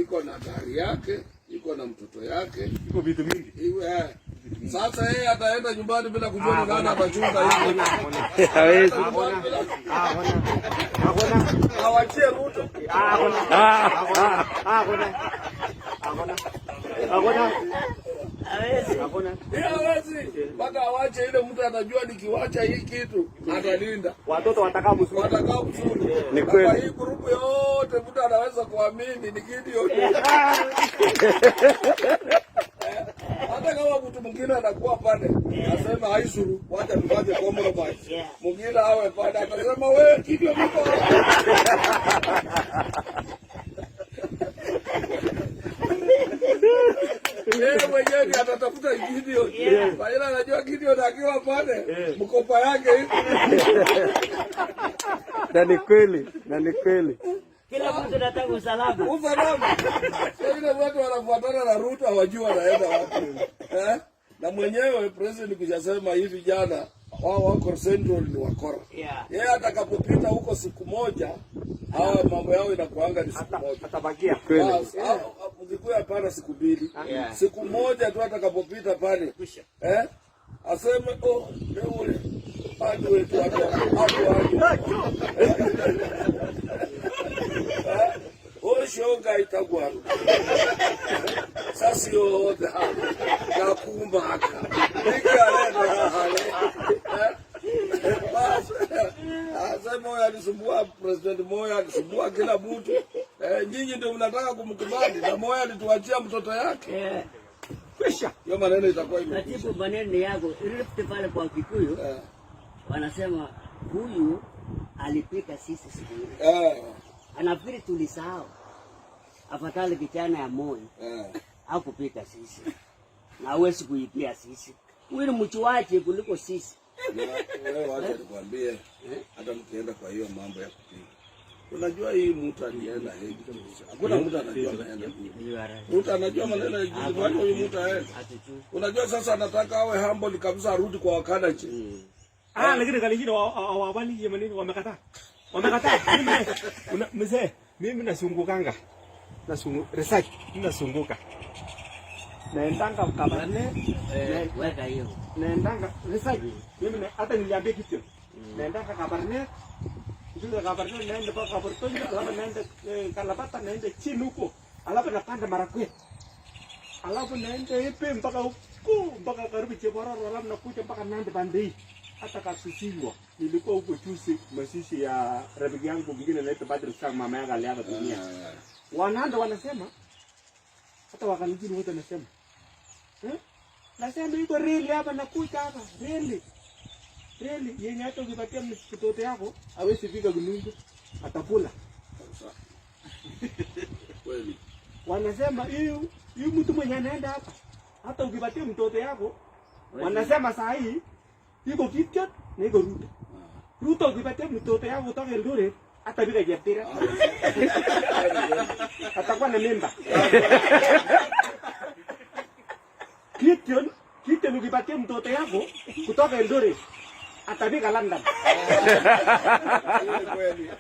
Iko na gari yake, iko na mtoto yake. Iko vitu mingi. Iwe sasa yeye ataenda nyumbani bila kujua ni nani atachunga hiyo. Hawezi. Awachie Ruto. Hakuna. Yeye hawezi. Mpaka awache ile mtu atajua nikiwacha hii kitu atalinda. Watoto watakaa mzuri. Watakaa mzuri. Ni Na kweli. kwa hii group yote mtu anaweza kuamini ni Gideon. Hata kama mtu mwingine anakuwa pale asema haisuru, wacha tufanye compromise. Mwingine awe pale atasema, "Wewe Gideon uko." Yeye mwenyewe ndiye atatafuta Gideon. Kwa hiyo anajua Gideon akiwa pale mkopa yake iko. Na ni kweli, na ni kweli. Kila mtu anataka usalama. Usalama. Sasa ile watu wanafuatana na Ruto hawajui wanaenda wapi. Eh? Na mwenyewe president kushasema hivi jana wao wako Central ni wakora. Yeye atakapopita huko siku moja, hawa mambo yao inakuanga ni siku moja. Atabakia. Kweli. Bas, Mkikuyu hapana siku mbili. Siku moja tu atakapopita pale. Eh? Aseme, "Oh, leo ule watu wetu watu watu watu." Oshoga itagwa. Sasa yote nakumbaka. Bas. Asema Moi alisumbua President Moi, alisumbua kila mtu. Eh, nyinyi ndio mnataka kumkubali na Moi alituachia mtoto yake. Kwisha. Hiyo maneno itakuwa imekwisha. Katibu, maneno yako Rift pale kwa Kikuyu wanasema huyu alipika sisi siku ile. Anafikiri tulisahau. Afadhali kijana ya Moi hakupika sisi. Na hawezi kuipia sisi. Huyu ni mchuaji kuliko sisi. Na wewe wacha nikwambie, hata mkienda kwa hiyo mambo ya kupika. Unajua hii mtu alienda Hague. Hakuna mtu anajua anaenda. Mtu anajua maneno ya kufanya huyu mtu aende. Unajua sasa anataka awe humble kabisa, arudi kwa Wakalenjin. Ah, lakini Kalenjin hawawali hiyo maneno wamekataa. Wamekataa. Mimi mzee, mimi nasungukanga. Nasungu research, mimi nasunguka. Naendanga Kabarnet, Weka hiyo. Naendanga research. Mimi hata niliambia kitu. Naendanga Kabarnet. Ndio Kabarnet naenda kwa Kabartonjo, alafu naenda Kalabata, naenda chini huko. Alafu napanda Marakwet. Alafu naenda ipi mpaka huko mpaka karibu Chebororo, alafu nakuja mpaka Nandi pande hii. Hata Kasusiwa. Nilikuwa huko juzi mazishi ya rafiki yangu mwingine anaitwa Patrick Sang, mama yake aliaga dunia. Wananda wanasema hata Wakalenjin wote wanasema. Eh? Nasema iko reli hapa nakuja hapa, reli. Reli yenye hata ukipatia mtoto yako hawezi fika Kunungu, atakula. Kweli. Wanasema huyu mtu mwenye anaenda hapa, hata ukipatia mtoto yako, wanasema saa hii iko Kipchot na iko Ruto. Ruto ukipatia mtoto yako kutoka Eldoret atapika Cheptira. Atakuwa na mimba. Gideon ukipatia mtoto yako kutoka Eldoret atafika London. Kweli.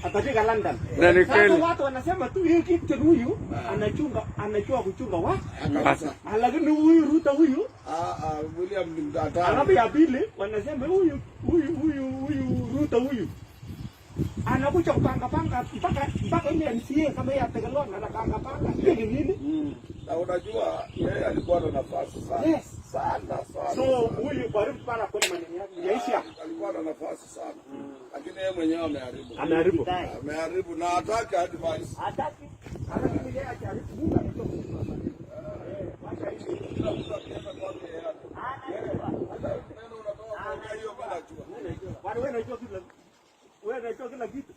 Atafika London. Na ni Sasa kweli. watu wanasema tu hii Gideon huyu anachunga, anajua kuchunga wa. Kabisa. Lakini huyu Ruto huyu Ah, ah, William ni mtatari. Alafu ya pili wanasema huyu Ruto huyu anakuja kupanga panga mpaka ile MCA kama yeye Tekelon anapanga panga. Hiyo ni nini? Na unajua yeye alikuwa na nafasi sana. Yes. Sana sana. So huyu karibu para kwa maneno yake yaisha. Alikuwa na nafasi sana. Lakini yeye mwenyewe ameharibu. Ameharibu. Ameharibu na hataki advice. Hataki. Alafu yeye ajaribu Mungu anajua kusimama. Wacha hivi. Kila mtu akienda kwake yeye hata neno unatoka kwa hiyo bado najua. Bwana wewe unajua kila kitu.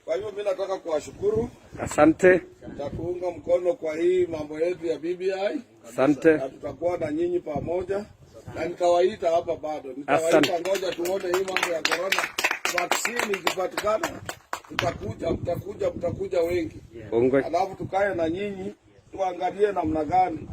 Kwa hivyo mimi nataka kuwashukuru. Asante. Tutakuunga mkono kwa hii mambo yetu ya BBI. Asante. Na tutakuwa na nyinyi pamoja. Na nitawaita hapa bado. Nitawaita, Asante. ngoja tuone hii mambo ya corona. Vaccine ikipatikana tutakuja, mtakuja, mtakuja wengi. Ongwe. Alafu tukae na nyinyi tuangalie namna gani